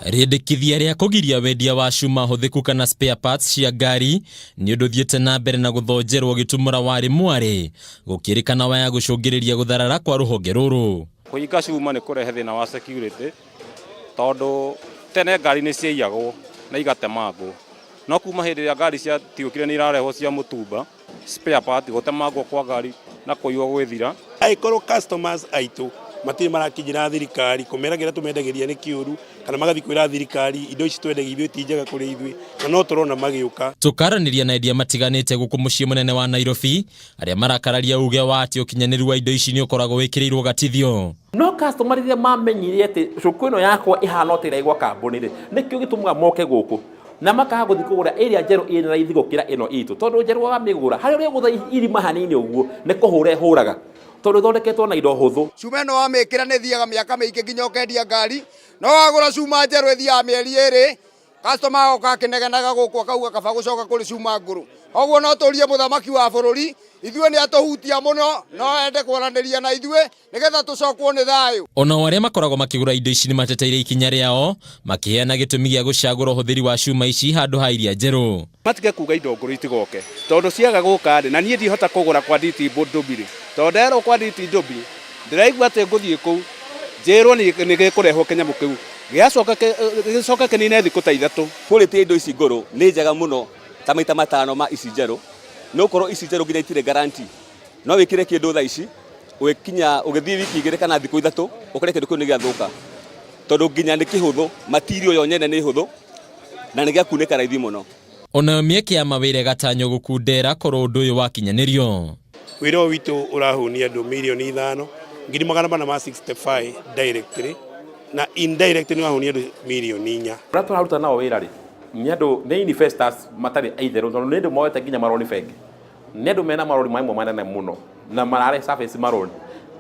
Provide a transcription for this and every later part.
Rĩendekithia rĩa kũgiria wendia wa cuma hũthĩku kana spare parts cia ngari nĩ ũndũ ũthiĩte na mbere na gũthonjerwo gĩtumũra warĩ mwarĩ gũkĩrĩkana waya gũcũngĩrĩria gũtharara kwa rũhonge rũrũ. Kũhinga cuma nĩ kũrehe thĩna wa security, tondũ tene ngari nĩ ciaiyagwo na igatemangwo, no kuma hĩndĩ ĩrĩa ngari ciatuĩkire nĩ irarehwo cia mũtumba, spare part, gũtemangwo kwa ngari na kũiywo gwĩthira. Angĩkorwo customers aitũ matirĩ marakinyĩra thirikari kũmera kĩrĩa tũmendagĩria nĩ kĩũru, kana magathiĩ kwĩra thirikari indo ici twendagia ithuĩ ti njega kũrĩ ithuĩ, na no tũrona magĩũka. Tũkaranĩria na endia matiganĩte gũkũ mũciĩ mũnene wa Nairobi arĩa marakararia uge wa atĩ ũkinyanĩru wa indo ici nĩ ũkoragwo wĩkĩrĩirwo gatithio. No customer rĩrĩa mamenyire atĩ cũkũ ĩno yakwa ĩhana ota ĩraigwa kambuni rĩ, nĩkĩo gĩtũmaga moke gũkũ na makaga gũthiĩ kũgũra ĩrĩa njerũ ĩna raithi gũkĩra ĩno itũ, tondũ njerũ wamĩgũra harĩa ũrĩgũtha irima hanini ũguo nĩ kũhũra ĩhũraga, tondũ ĩthondeketwo na indo hũthũ. Cuma ĩno wamĩkĩra nĩ ĩthiaga mĩaka mĩingĩ nginya ũkendia ngari, no wagũra cuma njerũ ĩthiaga mĩeri 2, customer agoka akĩnegenaga gũkũ akauga kaba gũcoka kũrĩ cuma ngũrũ. Koguo no tũrie mũthamaki wa bũrũri, ithuĩ nĩ atũhutia mũno, no ende kwaranĩria na ithuĩ nĩgetha tũcokwo nĩ thayũ. Onao arĩa makoragwo makĩgũra indo ici nĩ mateteire ikinya rĩao, makĩheana gĩtũmi gĩa gũcagũra ũhũthĩri wa cuma ici handũ ha iria njerũ. Matige kuga indo ngũrũ itigoke, tondũ ciaga gũka rĩ, na niĩ ndihota kũgũra kwa Nditi Ndũmbi rĩ, tondũ nderwo kwa Nditi Ndũmbi ndĩraigua atĩ ngũthiĩ kũu njĩrwo nĩ gĩkũrehwo kĩnyamũ kĩu, gĩacoka gĩcoke kĩnine thikũ ta 3. Quality ya indo ici ngũrũ nĩ njega mũno ta maita 5 ma ici njerũ, nĩ gũkorwo ici njerũ nginya itirĩ guarantee. No wĩkĩre kĩndũ thaa ici, ũgĩkinya ũgĩthiĩ wiki 2 kana thikũ 3 ũkore kĩndũ kĩu nĩ gĩathũka, tondũ nginya nĩ kĩhũthũ, material yo nyene nĩ hũthũ na nĩ gĩakunĩka raithi mũno. Onayo mĩeke ya mawĩra ĩgatanywo gũkundera korwo ũndũ ũyũ wakinyanĩrio. Wĩra ũyũ witũ ũrahũnia andũ 5,465,000 directly na indirectly nĩ ũrahũnia andũ 4 million. Arĩa tũraruta nao wĩra rĩ, nĩ andũ nĩ investors matarĩ aitherũ, tondũ nĩ andũ moete nginya maroni bengi, nĩ andũ mena marori mamwe manene mũno na marare service maroni.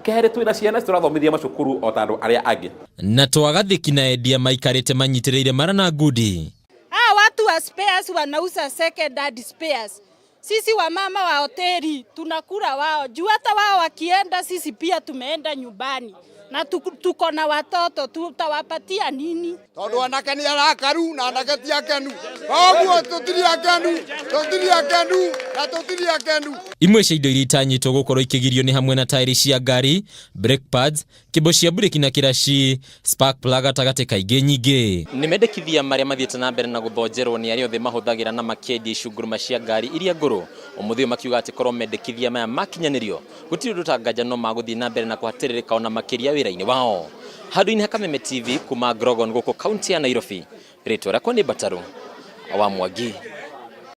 Kerĩ, twĩna ciana tũrathomithia macukuru o ta andũ arĩa angĩ. Na twagathĩki na endia maikarĩte manyitĩrĩire mara na ngundi. Hawa watu wa spares wanauza second hand spares. Sisi wamama wa hoteli tunakula wao juu, hata wao wakienda, sisi pia tumeenda nyumbani na tuko na watoto, tutawapatia nini? Tondũ anake nĩ arakaru na anake ti akenu, koguo tũtirĩ akenu, tũtirĩ akenu na tũtirĩ akenu. Imwe cia indo iria itanyĩtwo gũkorwo ikĩgirio nĩ hamwe na taĩri cia ngari, brake pads, kĩmbo cia mburĩki na kĩraci, spark plug gatagatĩ ka ingĩ nyingĩ. Nĩ mendekithia marĩa mathiĩte na mbere na gũthonjerwo nĩ arĩa othe mahũthagĩra na makĩendia icunguruma cia ngari iria ngũrũ. Ũmũthĩ ũyũ makiuga atĩ korwo mendekithia maya makinyanĩrio, gũtirĩ ũndũ tanganja no magũthiĩ na mbere na kũhatĩrĩrĩka ona makĩria wĩra-inĩ wao. Handũ-inĩ ha Kameme TV kuma Grogon gũkũ kaunti ya Nairobi, rĩtwa rĩakwa nĩ Mbatarũ wa Mwangi.